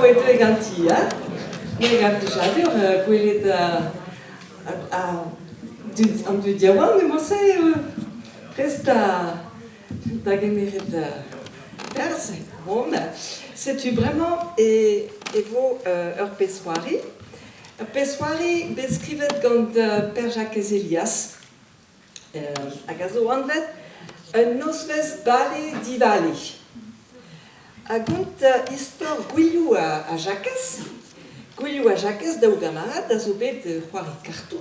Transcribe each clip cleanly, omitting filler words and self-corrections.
abaoe deuet ganti, hein? Me gav plijadur gwelet an dud yaouank emañ-se prest da gemeret perzh. Bon, setu bremañ e vo ur pezh-c'hoari. Ur pezh-c'hoari bet skrivet gant Per-Jakez Helias hag a zo anvet Un nozvezh bale divale. A gont istor Gwilhou ha Jakez. Gwilhou ha Jakez, daou gamarad, a zo bet c'hoari kartoù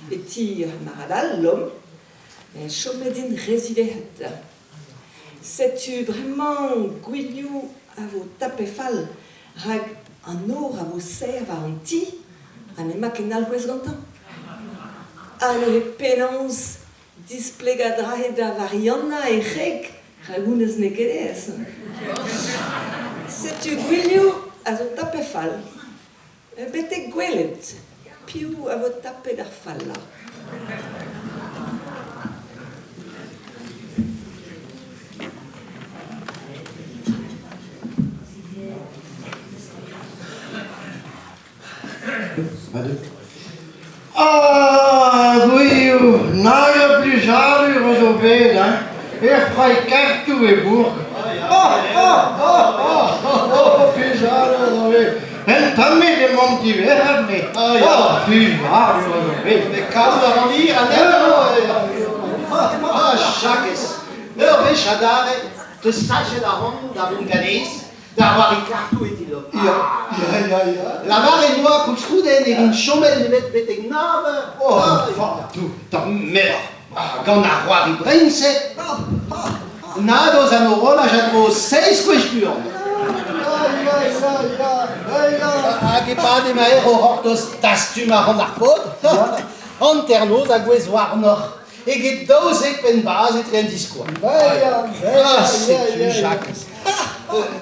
e ti ur marad all, Lom. Chomet int re ziwezhat. Setu bremañ Gwilhou a vo tapet fall rak an nor a vo serr war an ti ha n'emañ ket alc'hwez gantañ. Ha neuze penaos displegañ dra-se da Varianna e c'hreg rak honnezh n'eo ket aes. Setu Gwilhou a zo tapet fall. Betek gwelet piv a vo tapet ar fallañ. Ah, Gwilhou, nag a blijadur a zo bet, hein, er c'hoari kartoù e bourk. Ah, ah, ah, ah, ah, plijadur a zo bet. Un tammig emaomp diwezhat, me. Ah, ya. Ah, plijadur a zo bet. Met kavout a ran hir anezhañ. Ah, Jakez, ur wech adarre, 'teus sachet ac'hanon da vont ganez Da c'hoari kartoù e ti Lom. Ya, ya, ya, ya. Lavaret 'noa koulskoude ne vin chomet nemet betek nav eur. Oh, fatou. Met gant ar c'hoari brein-se, nadoz an horolaj a dro seizh gwech buan. Hag e-pad emaer o c'hortoz dastum a ran ar pod, hanternoz a gouez warnoc'h. eget 12 penn-bazh etre an diskoaz. Ah, setu Jakez.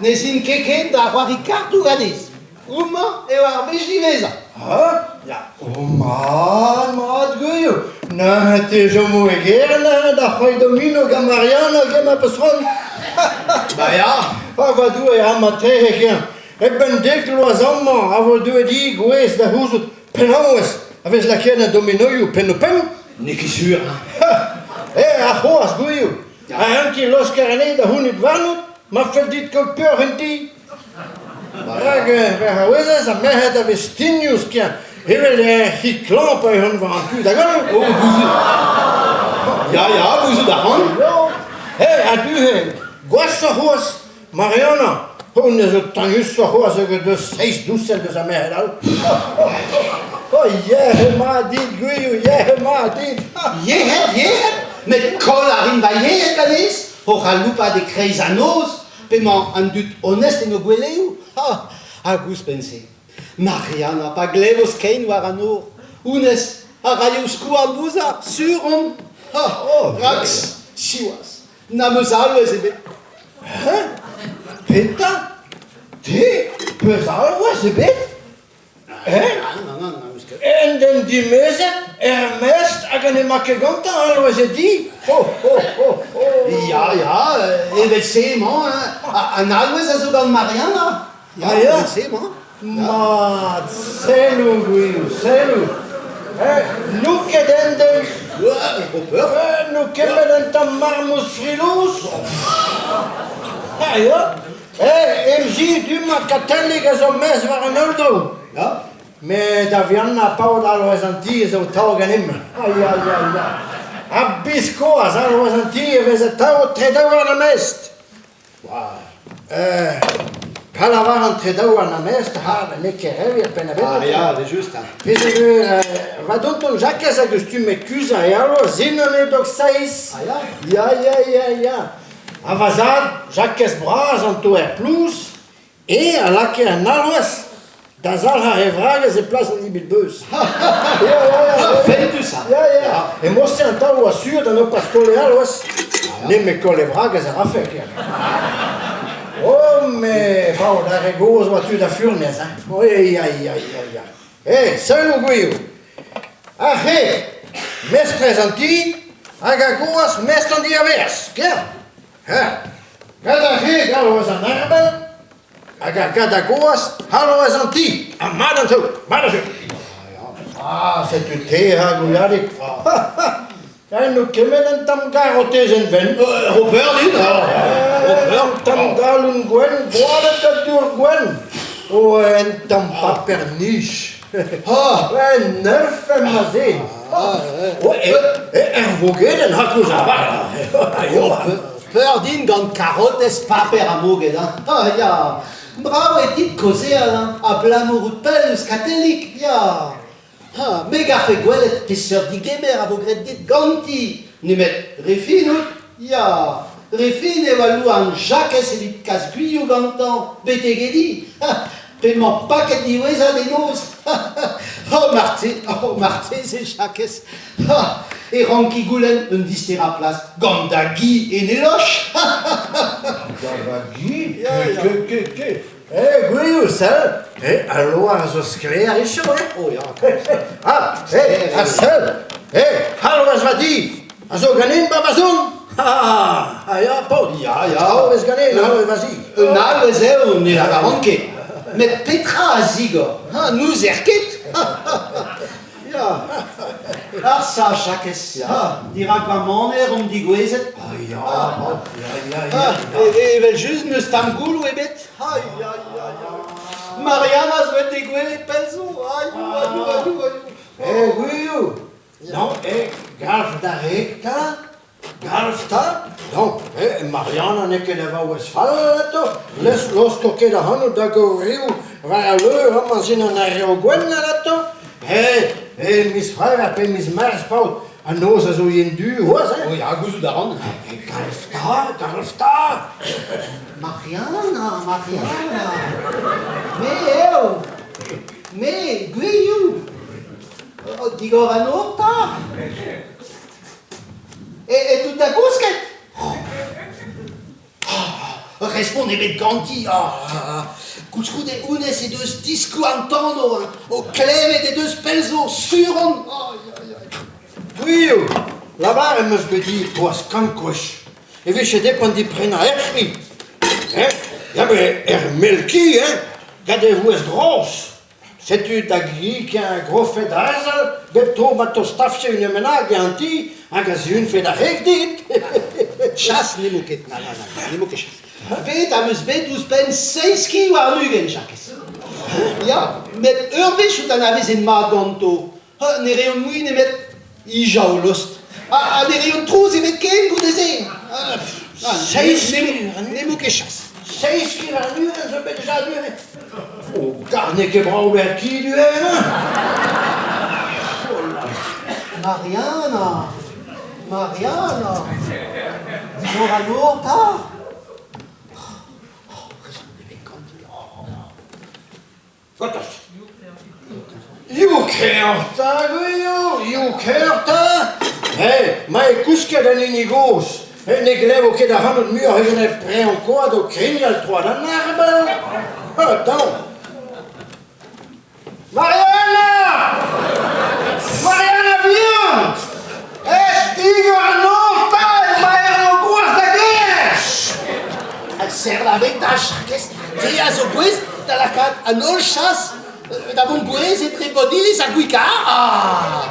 Ne zin ket ken da c'hoari kartoù ganez. Homañ eo ar wech diwezhañ. Ha? Ya. Oh, mat, mat, Gwilhou. Neuze te chomo e gêr neuze da c'hoari domino gant Marianne hag emañ peus c'hoant. Ba ya. Ah, va Doue, amañ trec'h eo. E-benn dek vloaz amañ a vo deuet hi gouez da c'houzout penaos a vez lakaet an dominoioù penn-o-penn. N'eo ket sur. Eh, ar c'hoazh, Gwilhou. A ranki laosker anezhi da c'hounit warnout, ma fell dit kaout peoc'h en ti. Rak war a ouezez, ar merc'hed a vez stignus ken evel er c'hi klañv pa ehan war an tu da goll. Oh, gouzout. Ya, ya, gouzout a ran. Eh, ha du-hont, gwashoc'h c'hoazh, Marianna, honnezh zo tagnusoc'h c'hoazh eget deus seizh dousenn deus ar merc'hed all. Oh, yec'hed mat dit, Gwilhou, yec'hed mat dit. Yec'hed, yec'hed, met koll a rin va yec'hed ganez, oc'h aloupat e-kreiz an noz, p'emañ an dud onest en o gweleoù. Ha, hag ouzhpenn-se, Marianna, pa glevo skeiñ war an nor, honnezh a raio skouarn vouzar, sur on. Ha, rak, siwazh, N'am eus alvez ebet. Hein Petra Te 'peus alvez ebet Hein Nann, nann, n'am eus ket. Un den dimezet er mestr hag n'emañ ket gantañ alvez e di Ho, ho, ho, ho Ya, ya, evel-se emañ, hein. An alvez a zo gant Marianna. Ya, Ah, ya. evel-se emañ. Mat, selloù, Gwilhou, selloù. Eh, n'out ket un den. Eh, n'out ket met un tamm marmouz frilous. Ah, ya. Eh, em zi du-mañ Katellig a zo maez war an holl draoù. Ya. Met da vihanañ paotr alc'hwez an ti ez eo tav ganimp. Ai, ai, ai, ai. Ha biskoazh alc'hwez an ti e vez atav tredaouarn ha mestr. Pa lavaran tredaouarn ha mestr, ha n'eo ket re wir penn-da-benn. Ah ya, evel-just. Peogwir va tonton Jakez a gustume kuzhañ e alloz zindan e dog seiz. Ah ya? Ya, ya, ya, ya. Ha va zad, Jakez bras an toer plouz, Eñ a lakae an alc'hwez da zalc'hañ e wragez e plas an ibil beuz. Ya, ya, ya. Fentus, ha. Ya, ya. E mod-se an taol oa sur da nopas koll e alc'hwez. Nemet koll e wragez a rafe ken. Oh, me, paotr, ar re gozh oa tud a furnez, hein. Oi, ai, ai, ai, ai. Eh, selloù Gwilhou. Ar c'hef, mestrez an ti, hag a goas mestr an diavaez, ker. Ha, gant ar re galv eus an arbel. Hag ar gad a goas, hallo eus an ti, ha mat an traoù, mat an traoù. Ah, setu te ha Gouiadig. N'o kement un tamm karotezenn wenn. Ro peur din. Ro peur. Un tamm galon gwenn, gwadet ha dour gwenn. Oh, un tamm paper nij. Ah, un elfenn ma se. Oh, er vogedenn ha koulz a Peur din gant karotez, paper ha moged. Hein. Ah ya, brav eo dit kaozeal, hein, abalamour out pell eus Katellig, ya. Ha, me 'garfe gwelet peseurt digemer a vo graet dit ganti, nemet re fin out, ya. Re fin eo al louarn Jakez evit kas Gwilhou gantañ betek e di. P'emañ paket diwezhat e noz. Oh, marte, oh, marteze, Jakez, e ranki goulenn un disterañ plas gant da gi en e loch. Gant va gi? Ke, ke, ke. Eh, Gwilhou, sell! Eh, al loar a zo sklaer hiziv, eh? Oh ya, Ah, eh, ha sell! Eh, halloaz va di! A zo ganin ba va zon! Ah, ah ya, paotr! Ya, ya. Traoù vez ganin, halloaz va zi! Un all ez eo, ne lavaran ket. Met petra a zigor? Ha, n'ouzer ket. Ya. Arsa, Jakez. Ya. Dirak va maner omp digouezhet. Ah ya, ya, ya, ya. Ah, evel-just n'eus tamm gouloù ebet. Ai, ai, ai, ai. Mariana zo bet degouezhet pell zo. Ai, ai, ai, ai. Eh, Gwilhou, non, eh, galv da reg 'ta, galv 'ta. Non, eh, Mariana n'eo ket a vaouez fall atao. Les laosko ket ac'hanout da gaout riv war al leur amañ sin an arrev gwenn atao. Eh, eh, miz C'hwevrer pe miz Meurzh, paotr, An noz a zo yen-du c'hoazh, hein? Oh ya, gouzout a ran. Galv 'ta, galv 'ta! Mariana, Mariana, me eo, me, Gwilhou. Oh, digor an nor 'ta. E, e tout da gousket? Respont ebet ganti. Ah, koulskoude honnezh he deus diskouarn tanv hein. O klevet he deus pell zo, sur on. Gwilhou, lavaret em eus bet dit c'hoazh kant gwech e vije depant dit prenañ ur c'hi. Hein? Ya met er mell-ki, hein, gant e vouezh gros. Setu da gi-keñ grofet azel bep tro ma tostafje unan bennak an ti hag a zihunfe da c'hreg dit. Chas n'emañ ket, na, na, na, n'emañ ket chas. Bet am eus bet ouzhpenn seizh ki warn-ugent, Jakez. Ya, met ur wech out anavezet mat ganto. Ne reont mui nemet hijañ o lost. Ha ne reont trouz ebet ken goude-se. Seizh ki N'emañ ket chas. Seizh ki warn-ugent zo bet dija du-hont. Oh, kar n'eo ket brav ober ki du-hont, hein? Mariana, Mariana, digor an nor 'ta. You ker 'ta, Gwilhou, you ker 'ta! Hey, ma eo kousket an hini gozh, ne glevo ket ac'hanout muioc'h eget er preñv-koad o krignal troad an arbel. Ah, daon! Marianna! Marianna vihan! Eh, digor an nor 'ta, emaer o gwaz da gêr! Serr la vetaj, Jakez, te a zo gouest da lakaat an holl chas da vont gouez etre Bodiliz ha Gwikar. Ah!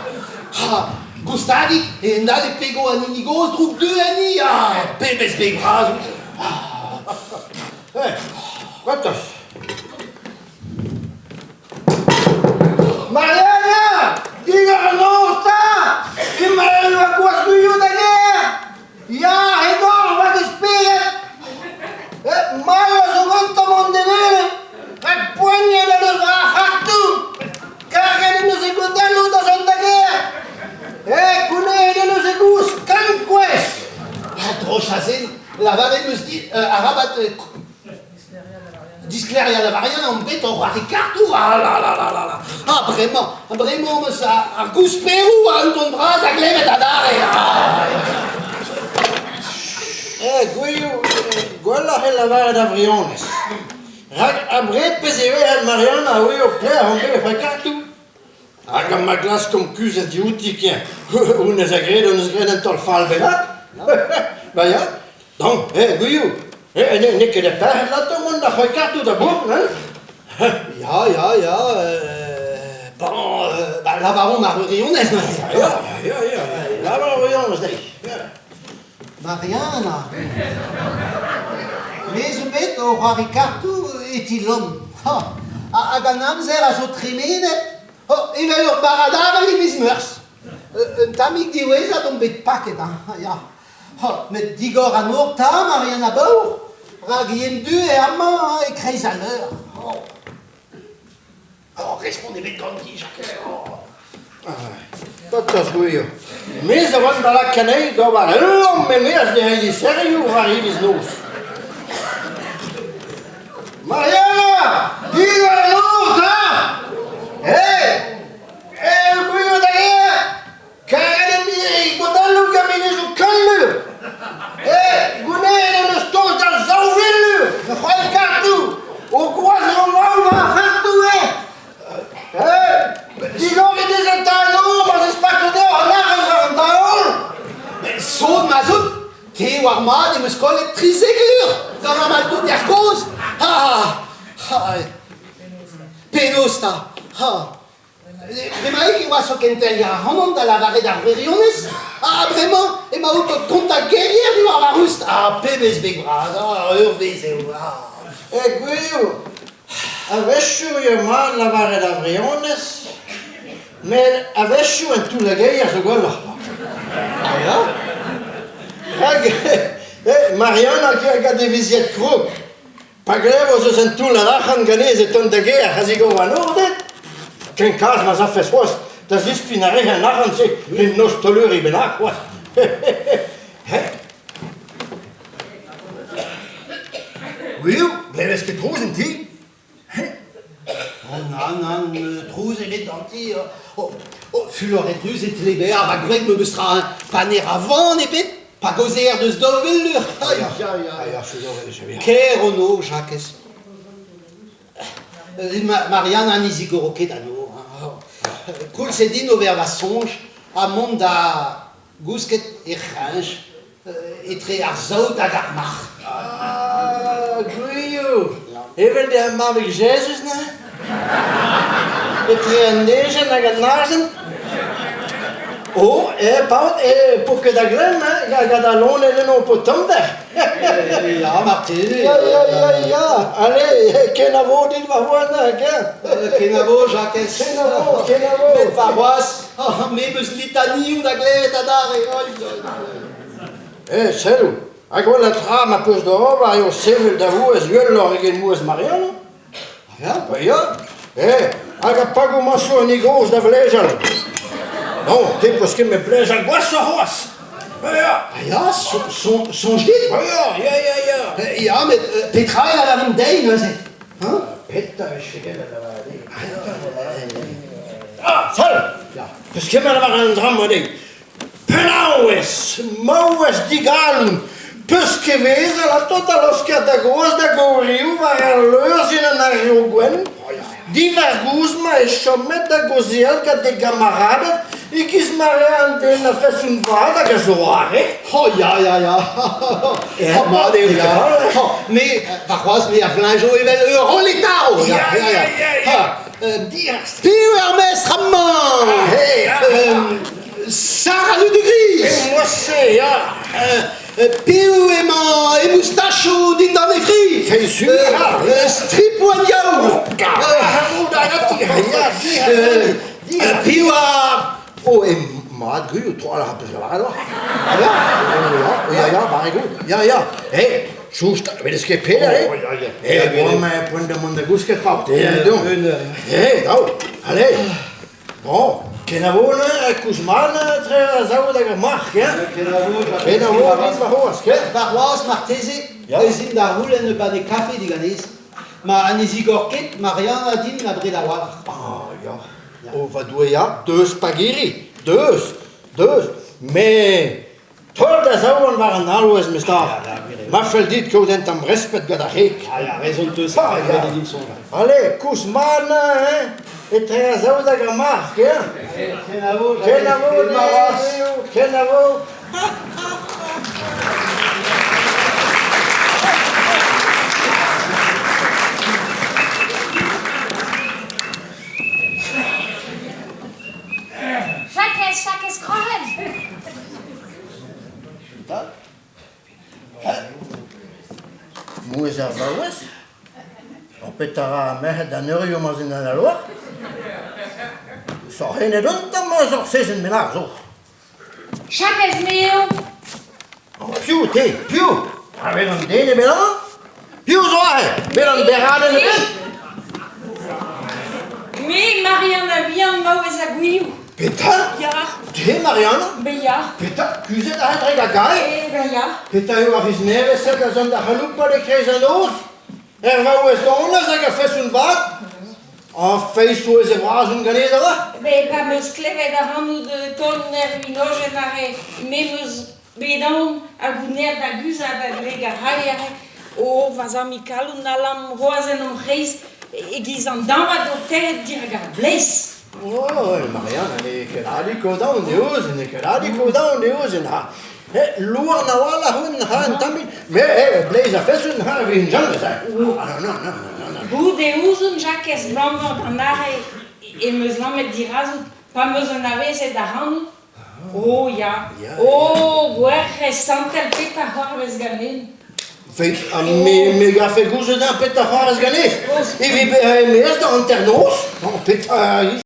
Ah! Goustadik, e n'hall e pego an hini gozh drouk deu enni. Ah! Pebezh beg bras Ah! Eh, gortoz. Marianna! Digor an nor 'ta! Emañ va gwaz Gwilhou da gêr! Ya, edon war e spered. Mall a zo gantañ mont d'e welet, rak poaniet en deus war ar c'hartoù. Karget en deus e godelloù da zont da gêr. Gounezet en deus e gouz kant gwech. Ha droch aze, lavaret 'm eus dit arabat Disklêriañ da Varian omp bet o c'hoari kartoù. Ah la la la la la. Ah bremañ, bremañ am eus ar gousperoù a un ton bras a glevet adarre. Ah. Eh, Gwilhou, gwelloc'h eo lavaret ar wirionez. Rak abred pezh e vez Marianne a ouio pelec'h omp bet o c'hoari kartoù. Hag ma glaskomp kuzhat diouti ken, honnezh a gred hon eus graet un taol fall bennak. Ba ya, donc, eh, Gwilhou, N'eo ket e pec'hed 'lato mont da c'hwek kartoù da bourmen, hein? Ya, ya, ya, bon, ba lavaromp ar wirionez neuze. Ya, ya, ya, lavar ar wirionez dezhi. Marianna, me zo bet o c'hoari kartoù e ti Lom. Ha, hag an amzer a zo tremenet oh, evel ur barrad avel e miz Meurzh. Un tammig diwezhat on bet paket, hein, ya. Ha, met digor an nor 'ta, Marianna baour, rak yen-du eo amañ e-kreiz al leur. Oh. Oh, respont ebet ganti, Jakez. Oh. Doctor Gwir, me zo vont da lakaat anezhi d'ober ul lamm e-maez d'he lizherioù war iliz-noz. Marianna, digor an nor 'ta! Hey! Hey, Gwir da gêr! Karet em bije godelloù gant menezioù Kallur. Eh, gounezet em eus tost da 2000 lur, c'hoari kartoù. O gwaz eo mañ war ar c'hartoù, eh. Eh, digorit dezhañ 'ta an nor ma 'z eus paket deoc'h an arc'hant war an daol. Met sot ma 'z out, te oar mat em eus kollet 13 lur gant ar maltouter kozh. Ha, ha, penaos 'ta? Ha, Bremaik e oas o kenteliañ ac'hanon da lavaret ar wirionez, ha bremañ emaout o kontañ gevier diwar va c'houst. Ah, pebezh beg bras, ah, ur vezh eo. Ah. E gwir, a-wechoù eo mat lavaret ar wirionez, met a-wechoù an toull-a-geier zo gwelloc'h. Ah ya? Rak eh, Marianne hag e vizied krog. Pa glevo eus un toullad arc'hant ganez e tont da gêr a zigor an nor dit, ken kalz ma'z afes c'hoazh da zispign ar re an arc'hant-se en noz-teuleuri bennak c'hoazh. Gwir, glevez ket trouz en ti? Oh nann, nann, trouz ebet ganti. Oh, oh, fuloret-ruz e tle bezañ va gwreg memes tra, hein, pa ne ra van ebet. Pa gaozeer deus 2000 lur. Ai, ai, ai. Ker on o, Jakez. Marianne ne zigoro ket an nor. Koulz eo din ober va soñj ha mont da gousket er c'hreñj etre ar saout hag ar marc'h. Ah, gwir Evel d'ar mabig Jezuz neuze? Etre an ejen hag an azen? Oh, eh, paotr, eh, po ket da glemm, hein, gant al loened eno po tommder. Ya, marteze. Ya, ya, ya, ya. Allez, kenavo dit warc'hoazh, hein. Kenavo, Jakez. Kenavo, kenavo. Met warc'hoazh, oh, me 'm eus litanioù da glevet adarre. Oi, oi, oi. Eh, sell, ha gwellañ tra ma peus da ober eo sevel da vouezh uheloc'h eget mouezh Marianne. Ya, ba ya. Eh, hag a pa gomañso an gozh da vlejal. Non, te peus ket met blejal gwashoc'h c'hoazh. Ba ya. Ah ya, soñj dit? Ba ya, ya, ya, ya. Ya, met petra e lavarimp dezhi neuze? Hein? Petra e vije gellet lavaret dezhi? Ah, sell! Ya. Peus ket met lavaret an dra-mañ dezhi. Penaos, maouez digalon, peus ket vezel atao da laosker da gozh da gourioù war al leur-sin an arioù gwenn? Diwar-goust ma eo chomet da gaozeal gant e gamaraded e-giz ma ra an den a feson vat hag a zoare. Oh ya, ya, ya. Eh, mat eo, ya. Oh, me, warc'hoazh, me a vleñjo evel ur roletarour. Ya, ya, ya, ya. Piv eo ar mestr amañ? Sarah Ludegris! Moi-se, ya! Piv emañ e moustachoù dindan e fri? Fensu! Stripoù an diaoul! Piv a... Oh, e mat gwir, troal a ra peus lavaret oa. Ya, ya, ya, barrek out. Ya, ya. Eh, soñj, 'welez ket peder, eh? Eh, bon, poent da mont da gousket, paotr. Eh, donc. Eh, daou, allez. Bon, kenavo neuze, koulz mat etre ar saout hag ar marc'h, hein? Kenavo, Kenavo, dit warc'hoazh, ken? Warc'hoazh marteze, ez in da c'houlenn un banne kafe diganez. Ma ne zigor ket, Marianna din abred a-walc'h. Ah, ya. Oh, va Doue, ya, deus pagiri, deus, deus. Mais Taol da zaouarn war an alwez, mestr. Ma fell dit kaout un tamm respet gant ar c'hig. Ah ya, rezon 'teus, Ah, ya. din soñjal. Allez, koulz mat hein, etre ar saout hag ar marc'h, hein. Kenavo, Kenavo, kenavo. eus ar vaouez? Ha petra ra ar merc'hed d'an eurioù ma'z int al loar? Sorc'hennet on tamm eus ur sezenn bennak zo. Jakez, me eo. Piv te? Piv? Ha vel an den ebet amañ? Piv zo aze? Vel an berradenn ebet? Me, Marianna Vihan, maouez a Gwilhou. Petra? Ya. Te, Marianna? Ben ya. Petra? Kuzhet aze drek a gae? Eh ben ya. Petra eo ar c'hiz nevez-se da zont da c'haloupat e-kreiz an noz? Er vaouez donez hag a feson vat? An feiz souezh e vras on ganez avat? Bet pa 'm eus klevet ac'hanout tont er vinojenn aze, me 'm eus bet aon hag out aet da guzhat a-drek ar c'haier. O, va zammig kalon a lamm c'hoazh en hon c'hreiz e-giz an dañvad o tec'het dirak ar bleiz. Oh, Marianne, n'eo ket adi kaout aon deus, n'eo ket adi kaout aon deus, ha louarn a-walc'h on, ha un tammig, mais eh, bleiz a feson, ha, evit james, hein. Ah, non, non, non, non. Bout e ouzon, Jakez, 'blammour d'an arre em eus lammet dirazout pa 'm eus anavezet ac'hanout. Oh ya, oh Gwerc'hez santel, petra c'hoarvez ganin? Feiz, ha me, me garfe gouzout petra c'hoarvez ganez. Evit bezañ e-maez da hanternoz, petra...